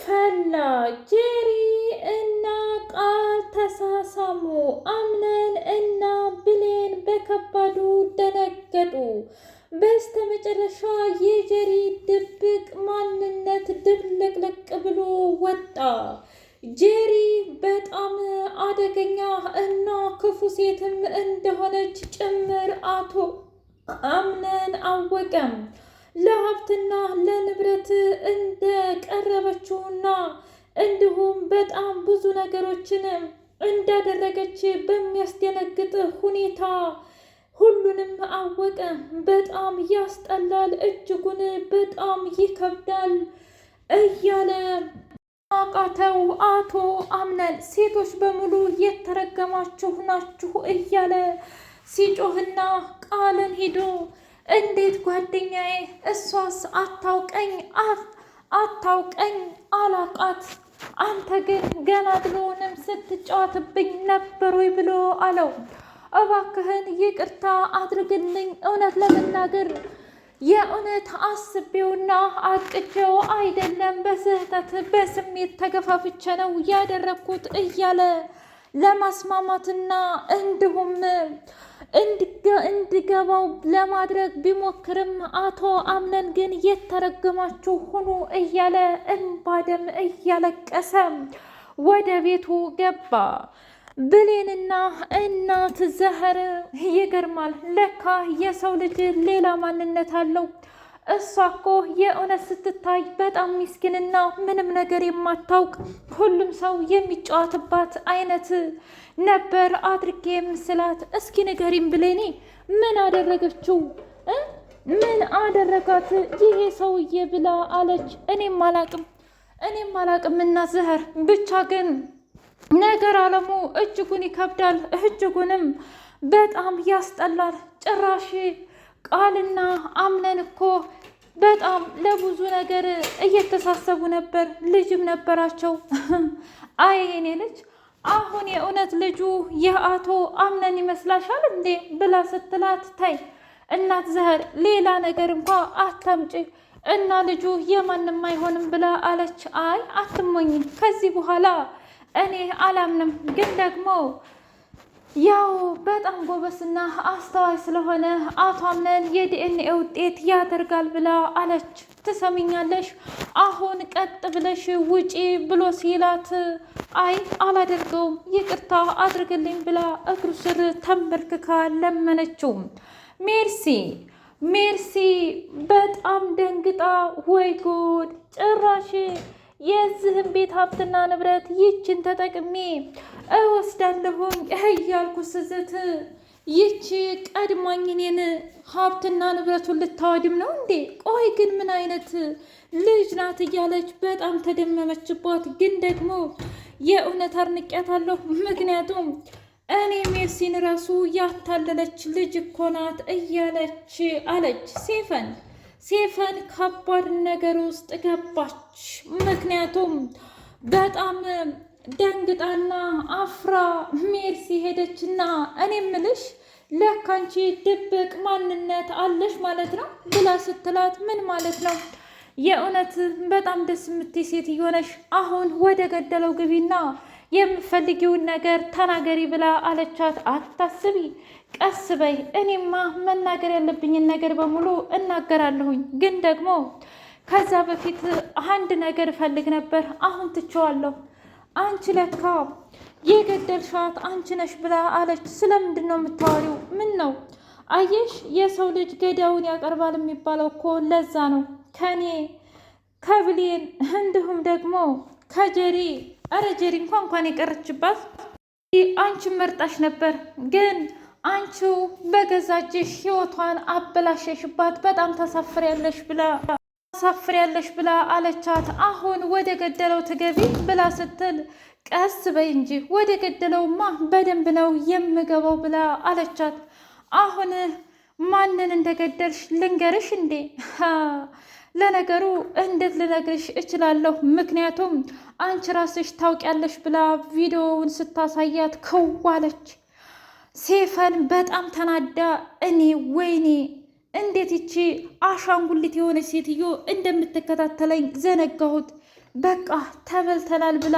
ፈላ። ጄሪ እና ቃል ተሳሳሙ። አምነን እና ብሌን በከባዱ ደነገጡ። በስተመጨረሻ የጀሪ ድብቅ ማንነት ድብልቅልቅ ብሎ ወጣ። ጄሪ በጣም አደገኛ እና ክፉ ሴትም እንደሆነች ጭምር አቶ አምነን አወቀም። ለሀብትና ለንብረት እንደቀረበችውና እንዲሁም በጣም ብዙ ነገሮችን እንዳደረገች በሚያስደነግጥ ሁኔታ ሁሉንም አወቀ። በጣም ያስጠላል፣ እጅጉን በጣም ይከብዳል እያለ አቃተው። አቶ አምነን ሴቶች በሙሉ የተረገማችሁ ናችሁ እያለ ሲጮህና ቃልን ሂዶ እንዴት ጓደኛዬ፣ እሷስ አታውቀኝ አታውቀኝ አላቃት፣ አንተ ግን ገና ድሮውንም ስትጫወትብኝ ነበር ወይ ብሎ አለው። እባክህን ይቅርታ አድርግልኝ፣ እውነት ለመናገር የእውነት አስቤውና አቅጄው አይደለም፣ በስህተት በስሜት ተገፋፍቼ ነው ያደረግኩት እያለ ለማስማማትና እንዲሁም እንዲገባው ለማድረግ ቢሞክርም አቶ አምነን ግን የተረገማችሁ ሁኑ እያለ እንባደም እያለቀሰ ወደ ቤቱ ገባ። ብሌንና እናት ዘህር ይገርማል። ለካ የሰው ልጅ ሌላ ማንነት አለው። እሷ እኮ የእውነት ስትታይ በጣም ሚስኪንና ምንም ነገር የማታውቅ ሁሉም ሰው የሚጫወትባት አይነት ነበር አድርጌ ምስላት። እስኪ ንገሪም ብሌኔ፣ ምን አደረገችው? ምን አደረጋት ይሄ ሰውዬ ብላ አለች። እኔም አላቅም፣ እኔም አላቅም እናት ዘህር ብቻ ግን ነገር አለሙ እጅጉን ይከብዳል፣ እጅጉንም በጣም ያስጠላል። ጭራሽ ቃልና አምነን እኮ በጣም ለብዙ ነገር እየተሳሰቡ ነበር። ልጅም ነበራቸው። አይ የኔ ልጅ አሁን የእውነት ልጁ የአቶ አምነን ይመስላሻል እንዴ ብላ ስትላት፣ ታይ እናት ዘህር ሌላ ነገር እንኳ አታምጪ እና ልጁ የማንም አይሆንም ብላ አለች። አይ አትሞኝም፣ ከዚህ በኋላ እኔ አላምንም፣ ግን ደግሞ ያው በጣም ጎበስና አስተዋይ ስለሆነ አቶ አምነን የዲኤንኤ ውጤት ያደርጋል ብላ አለች። ትሰሚኛለሽ፣ አሁን ቀጥ ብለሽ ውጪ ብሎ ሲላት፣ አይ አላደርገውም፣ ይቅርታ አድርግልኝ ብላ እግሩ ስር ተንበርክካ ለመነችው። ሜርሲ ሜርሲ በጣም ደንግጣ ወይ ጉድ ጭራሽ የዚህን ቤት ሀብትና ንብረት ይችን ተጠቅሜ እወስዳለሁኝ እያልኩ ስዝት ይቺ ቀድማኝ እኔን ሀብትና ንብረቱን ልታወድም ነው እንዴ? ቆይ ግን ምን አይነት ልጅ ናት እያለች በጣም ተደመመችባት። ግን ደግሞ የእውነት አድንቄያታለሁ። ምክንያቱም እኔ ሜርሲን ራሱ ያታለለች ልጅ እኮ ናት እያለች አለች ሴፈን ሴፈን ከባድ ነገር ውስጥ ገባች። ምክንያቱም በጣም ደንግጣና አፍራ ሜርሲ ሄደችና እኔ ምልሽ ለካ አንቺ ድብቅ ማንነት አለሽ ማለት ነው ብላ ስትላት፣ ምን ማለት ነው? የእውነት በጣም ደስ የምትይ ሴትዮ ነሽ። አሁን ወደ ገደለው ግቢና የምፈልጊውን ነገር ተናገሪ ብላ አለቻት። አታስቢ፣ ቀስ በይ። እኔማ መናገር ያለብኝን ነገር በሙሉ እናገራለሁኝ። ግን ደግሞ ከዛ በፊት አንድ ነገር እፈልግ ነበር። አሁን ትቼዋለሁ። አንቺ ለካ የገደልሻት አንቺ ነሽ ብላ አለች። ስለምንድን ነው የምታወሪው? ምን ነው አየሽ፣ የሰው ልጅ ገዳውን ያቀርባል የሚባለው እኮ ለዛ ነው። ከኔ ከብሌን እንዲሁም ደግሞ ከጀሪ፣ አረ ጀሪ እንኳን እንኳን የቀረችባት አንቺን መርጣሽ ነበር፣ ግን አንቺው በገዛ እጅሽ ህይወቷን አበላሸሽባት። በጣም ታሳፍሪያለሽ ብላ ታሳፍሪያለሽ ብላ አለቻት። አሁን ወደ ገደለው ትገቢ ብላ ስትል ቀስ በይ እንጂ ወደ ገደለውማ በደንብ ነው የምገባው ብላ አለቻት። አሁን ማንን እንደገደልሽ ልንገርሽ እንዴ? ለነገሩ እንዴት ልነግርሽ እችላለሁ? ምክንያቱም አንቺ ራስሽ ታውቂያለሽ ብላ ቪዲዮውን ስታሳያት ክዋለች። ሴፈን በጣም ተናዳ እኔ ወይኔ እንዴት ይቺ አሻንጉሊት የሆነች ሴትዮ እንደምትከታተለኝ ዘነጋሁት። በቃ ተበልተናል ብላ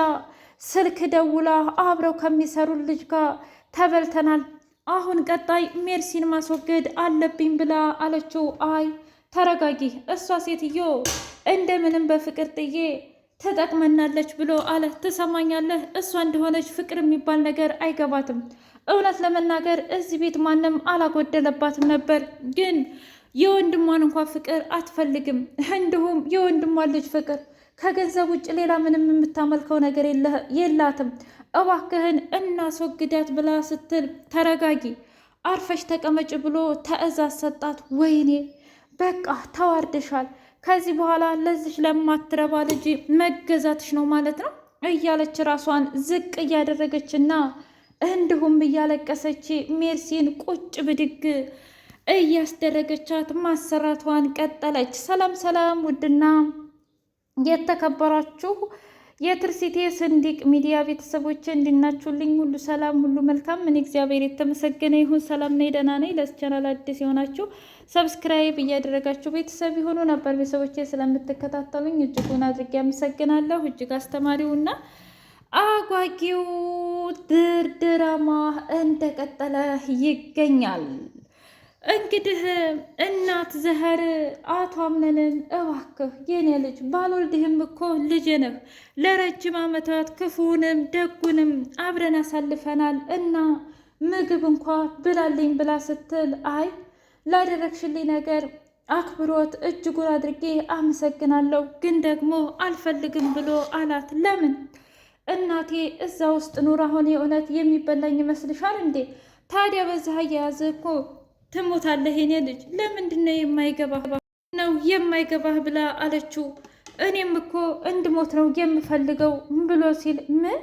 ስልክ ደውላ አብረው ከሚሰሩ ልጅ ጋር ተበልተናል፣ አሁን ቀጣይ ሜርሲን ማስወገድ አለብኝ ብላ አለችው። አይ ተረጋጊ፣ እሷ ሴትዮ እንደምንም በፍቅር ጥዬ ትጠቅመናለች ብሎ አለ። ትሰማኛለህ? እሷ እንደሆነች ፍቅር የሚባል ነገር አይገባትም። እውነት ለመናገር እዚህ ቤት ማንም አላጎደለባትም ነበር፣ ግን የወንድሟን እንኳ ፍቅር አትፈልግም። እንዲሁም የወንድሟን ልጅ ፍቅር ከገንዘብ ውጭ ሌላ ምንም የምታመልከው ነገር የላትም። እባክህን እናስወግዳት ብላ ስትል ተረጋጊ፣ አርፈሽ ተቀመጭ ብሎ ትዕዛዝ ሰጣት። ወይኔ በቃ ተዋርደሻል፣ ከዚህ በኋላ ለዚች ለማትረባ ልጅ መገዛትሽ ነው ማለት ነው እያለች ራሷን ዝቅ እያደረገችና እንዲሁም እያለቀሰች ሜርሲን ቁጭ ብድግ እያስደረገቻት ማሰራቷን ቀጠለች። ሰላም ሰላም! ውድና የተከበራችሁ የትርሲቴ ስንዲቅ ሚዲያ ቤተሰቦች እንዲናችሁልኝ ሁሉ ሰላም ሁሉ መልካም። ምን እግዚአብሔር የተመሰገነ ይሁን። ሰላም ነኝ፣ ደህና ነኝ። ለዚህ ቻናል አዲስ የሆናችሁ subscribe እያደረጋችሁ ቤተሰብ የሆኑ ነበር ቤተሰቦቼ ስለምትከታተሉኝ እጅጉን አድርጌ አመሰግናለሁ። እጅግ አስተማሪውና አጓጊው ድራማ እንደቀጠለ ይገኛል። እንግዲህ እናት ዘኸር አቶ አምነንን እባክህ የኔ ልጅ ባልወልድህም እኮ ልጅ ነህ፣ ለረጅም ዓመታት ክፉንም ደጉንም አብረን አሳልፈናል እና ምግብ እንኳ ብላልኝ ብላ ስትል አይ ላደረግሽልኝ ነገር አክብሮት እጅጉን አድርጌ አመሰግናለሁ፣ ግን ደግሞ አልፈልግም ብሎ አላት። ለምን እናቴ እዛ ውስጥ ኑር አሁን የእውነት የሚበላኝ ይመስልሻል እንዴ? ታዲያ በዛ አያያዝህ እኮ ትሞታለህ የኔ ልጅ፣ ለምንድን ነው የማይገባህ ነው የማይገባህ ብላ አለችው። እኔም እኮ እንድሞት ነው የምፈልገው ብሎ ሲል ምን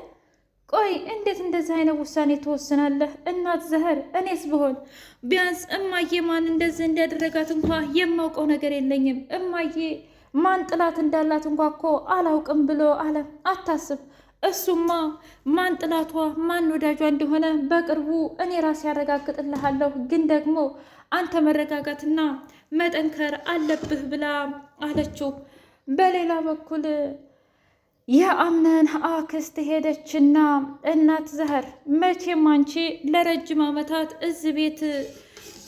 ቆይ እንዴት እንደዚህ አይነት ውሳኔ ትወስናለህ? እናት ዘህር፣ እኔስ ብሆን ቢያንስ እማዬ ማን እንደዚህ እንዲያደረጋት እንኳ የማውቀው ነገር የለኝም። እማዬ ማን ጥላት እንዳላት እንኳ እኮ አላውቅም ብሎ አለ። አታስብ እሱማ ማን ጥላቷ ማን ወዳጇ እንደሆነ በቅርቡ እኔ ራሴ ያረጋግጥልሃለሁ። ግን ደግሞ አንተ መረጋጋትና መጠንከር አለብህ ብላ አለችው። በሌላ በኩል የአምነን አክስት ሄደችና እናት ዘህር መቼም አንቺ ለረጅም ዓመታት እዚህ ቤት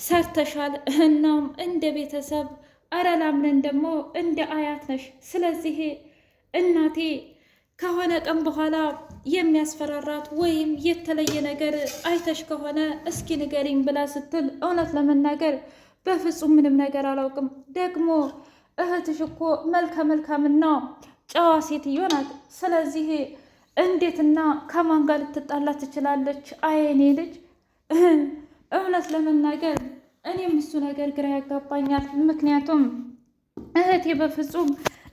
ሰርተሻል፣ እናም እንደ ቤተሰብ አረ ላምነን ደግሞ እንደ አያት ነሽ። ስለዚህ እናቴ ከሆነ ቀን በኋላ የሚያስፈራራት ወይም የተለየ ነገር አይተሽ ከሆነ እስኪ ንገሪኝ ብላ ስትል እውነት ለመናገር በፍጹም ምንም ነገር አላውቅም። ደግሞ እህትሽ እኮ መልከ መልካምና ጨዋ ሴትዮ ናት። ስለዚህ እንዴትና ከማን ጋር ልትጣላ ትችላለች? አየኔ ልጅ እውነት ለመናገር እኔም እሱ ነገር ግራ ያጋባኛል። ምክንያቱም እህቴ በፍጹም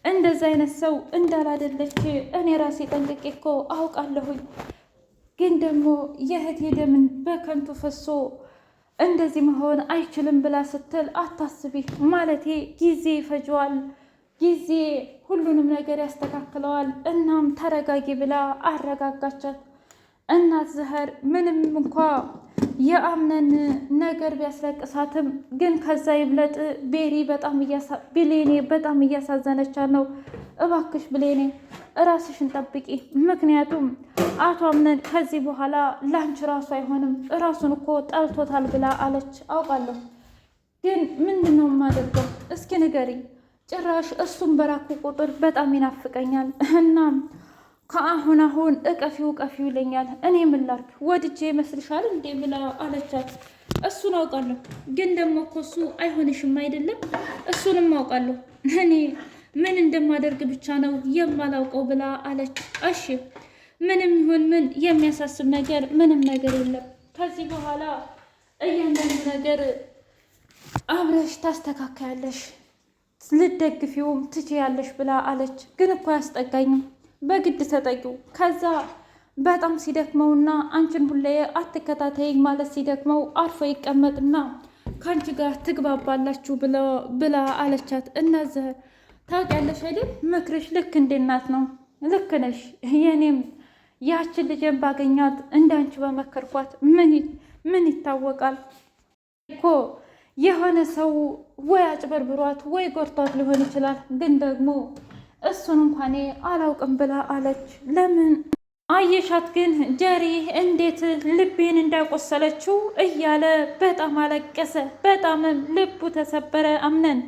እንደዛ አይነት ሰው እንዳላደለች እኔ ራሴ ጠንቅቄ እኮ አውቃለሁኝ። ግን ደግሞ የእህቴ ደምን በከንቱ ፈሶ እንደዚህ መሆን አይችልም ብላ ስትል አታስቢ፣ ማለቴ ጊዜ ይፈጀዋል፣ ጊዜ ሁሉንም ነገር ያስተካክለዋል። እናም ተረጋጊ ብላ አረጋጋቻት። እናት ዘኸር ምንም እንኳ የአምነን ነገር ቢያስለቅሳትም ግን ከዛ ይብለጥ ቤሪ በጣም ብሌኔ በጣም እያሳዘነቻት ነው። እባክሽ ብሌኔ እራስሽን ጠብቂ፣ ምክንያቱም አቶ አምነን ከዚህ በኋላ ላንቺ ራሱ አይሆንም፣ እራሱን እኮ ጠልቶታል ብላ አለች። አውቃለሁ፣ ግን ምንድን ነው የማደርገው? እስኪ ንገሪኝ። ጭራሽ እሱን በራኩ ቁጥር በጣም ይናፍቀኛል እናም ከአሁን አሁን እቀፊው እቀፊው ይለኛል። እኔ ምን ላድርግ ወድጄ ይመስልሻል እንዴ ብላ አለቻት። እሱን አውቃለሁ፣ ግን ደግሞ እኮ እሱ አይሆንሽም አይደለም? እሱንም አውቃለሁ። እኔ ምን እንደማደርግ ብቻ ነው የማላውቀው ብላ አለች። እሺ ምንም ይሁን ምን የሚያሳስብ ነገር ምንም ነገር የለም። ከዚህ በኋላ እያንዳንዱ ነገር አብረሽ ታስተካከያለሽ፣ ልደግፊውም ትችያለሽ ብላ አለች። ግን እኮ አያስጠጋኝም በግድ ተጠቂው። ከዛ በጣም ሲደክመውና አንቺን ሁሌ አትከታተይኝ ማለት ሲደክመው አርፎ ይቀመጥና ከአንቺ ጋር ትግባባላችሁ ብላ አለቻት። እነዚህ ታውቂያለሽ አይደል ምክርሽ ልክ እንደ እናት ነው። ልክ ነሽ። የኔም ያችን ልጄን ባገኛት እንዳንቺ በመከርኳት ምን ይታወቃል እኮ የሆነ ሰው ወይ አጭበርብሯት ወይ ጎርቷት ሊሆን ይችላል። ግን ደግሞ እሱን እንኳኔ አላውቅም ብላ አለች። ለምን አየሻት ግን ጀሪ እንዴት ልቤን እንዳቆሰለችው እያለ በጣም አለቀሰ። በጣምም ልቡ ተሰበረ አምነን።